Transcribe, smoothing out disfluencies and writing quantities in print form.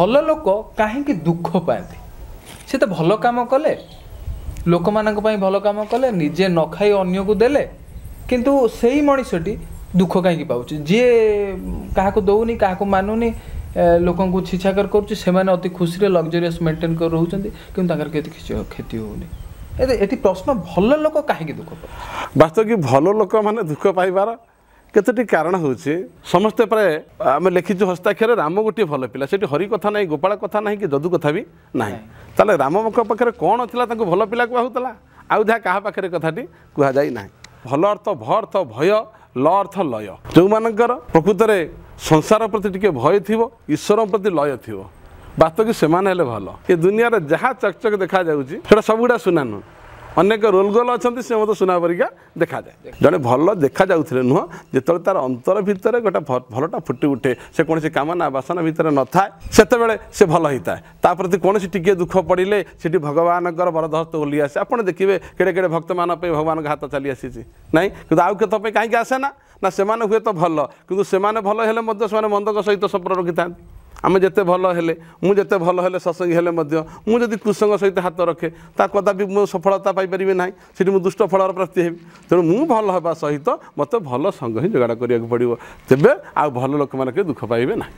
ଭଲ ଲୋକ କାହିଁକି ଦୁଃଖ ପାଆନ୍ତି? ସେ ତ ଭଲ କାମ କଲେ, ଲୋକମାନଙ୍କ ପାଇଁ ଭଲ କାମ କଲେ, ନିଜେ ନ ଖାଇ ଅନ୍ୟକୁ ଦେଲେ, କିନ୍ତୁ ସେଇ ମଣିଷଟି ଦୁଃଖ କାହିଁକି ପାଉଛି? ଯିଏ କାହାକୁ ଦେଉନି, କାହାକୁ ମାନୁନି, ଲୋକଙ୍କୁ ଛିଛାକର କରୁଛି, ସେମାନେ ଅତି ଖୁସିରେ ଲକ୍ଜରିୟସ୍ ମେଣ୍ଟେନ୍ କରି ରହୁଛନ୍ତି, କିନ୍ତୁ ତାଙ୍କର କିଛି କ୍ଷତି ହେଉନି। ଏଠି ପ୍ରଶ୍ନ, ଭଲ ଲୋକ କାହିଁକି ଦୁଃଖ ପାଉଛି? ବାସ୍ତବିକ ଭଲ ଲୋକମାନେ ଦୁଃଖ ପାଇବାର କେତୋଟି କାରଣ ହେଉଛି, ସମସ୍ତେ ପ୍ରାୟ ଆମେ ଲେଖିଛୁ ହସ୍ତାକ୍ଷରରେ ରାମ ଗୋଟିଏ ଭଲ ପିଲା, ସେଠି ହରି କଥା ନାହିଁ, ଗୋପାଳ କଥା ନାହିଁ କି ଯଦୁ କଥା ବି ନାହିଁ। ତାହେଲେ ରାମଙ୍କ ପାଖରେ କ'ଣ ଥିଲା ତାଙ୍କୁ ଭଲ ପିଲା କୁହାହେଉଥିଲା? ଆଉ ଯାହା କାହା ପାଖରେ କଥାଟି କୁହାଯାଇ ନାହିଁ। ଭଲ ଅର୍ଥ ଭ ଅର୍ଥ ଭୟ, ଲ ଅର୍ଥ ଲୟ। ଯେଉଁମାନଙ୍କର ପ୍ରକୃତରେ ସଂସାର ପ୍ରତି ଟିକେ ଭୟ ଥିବ, ଈଶ୍ୱରଙ୍କ ପ୍ରତି ଲୟ ଥିବ, ବାସ୍ତବିକ ସେମାନେ ହେଲେ ଭଲ। ଏ ଦୁନିଆରେ ଯାହା ଚକଚକ ଦେଖାଯାଉଛି ସେଟା ସବୁଗୁଡ଼ା ସୁନା ନୁହଁ। ଅନେକ ରୋଲଗୋଲ ଅଛନ୍ତି, ସେ ମଧ୍ୟ ସୁନା ପରିକା ଦେଖାଯାଏ। ଜଣେ ଭଲ ଦେଖାଯାଉଥିଲେ ନୁହଁ, ଯେତେବେଳେ ତାର ଅନ୍ତର ଭିତରେ ଗୋଟେ ଭଲଟା ଫୁଟି ଉଠେ, ସେ କୌଣସି କାମନା ବାସନା ଭିତରେ ନଥାଏ, ସେତେବେଳେ ସେ ଭଲ ହେଇଥାଏ। ତା ପ୍ରତି କୌଣସି ଟିକିଏ ଦୁଃଖ ପଡ଼ିଲେ ସେଠି ଭଗବାନଙ୍କର ବରଦହସ୍ତ ଓହ୍ଲି ଆସେ। ଆପଣ ଦେଖିବେ କେଡ଼େ କେଡ଼େ ଭକ୍ତମାନଙ୍କ ପାଇଁ ଭଗବାନଙ୍କ ହାତ ଚାଲି ଆସିଛି ନାଇଁ, କିନ୍ତୁ ଆଉ କେତେ ପାଇଁ କାହିଁକି ଆସେ ନା? ନା ସେମାନେ ହୁଏତ ଭଲ, କିନ୍ତୁ ସେମାନେ ଭଲ ହେଲେ ମଧ୍ୟ ସେମାନେ ମନ୍ଦଙ୍କ ସହିତ ସମ୍ପର୍କ ରଖିଥାନ୍ତି। ଆମେ ଯେତେ ଭଲ ହେଲେ, ମୁଁ ଯେତେ ଭଲ ହେଲେ, ସତ୍ସଙ୍ଗୀ ହେଲେ ମଧ୍ୟ ମୁଁ ଯଦି କୁସଙ୍ଗ ସହିତ ହାତ ରଖେ, ତା କଦାପି ମୁଁ ସଫଳତା ପାଇପାରିବି ନାହିଁ, ସେଠି ମୁଁ ଦୁଷ୍ଟ ଫଳର ପ୍ରାପ୍ତି ହେବି। ତେଣୁ ମୁଁ ଭଲ ହେବା ସହିତ ମୋତେ ଭଲ ସଙ୍ଗ ହିଁ ଯୋଗାଡ଼ କରିବାକୁ ପଡ଼ିବ, ତେବେ ଆଉ ଭଲ ଲୋକମାନେ କେହି ଦୁଃଖ ପାଇବେ ନାହିଁ।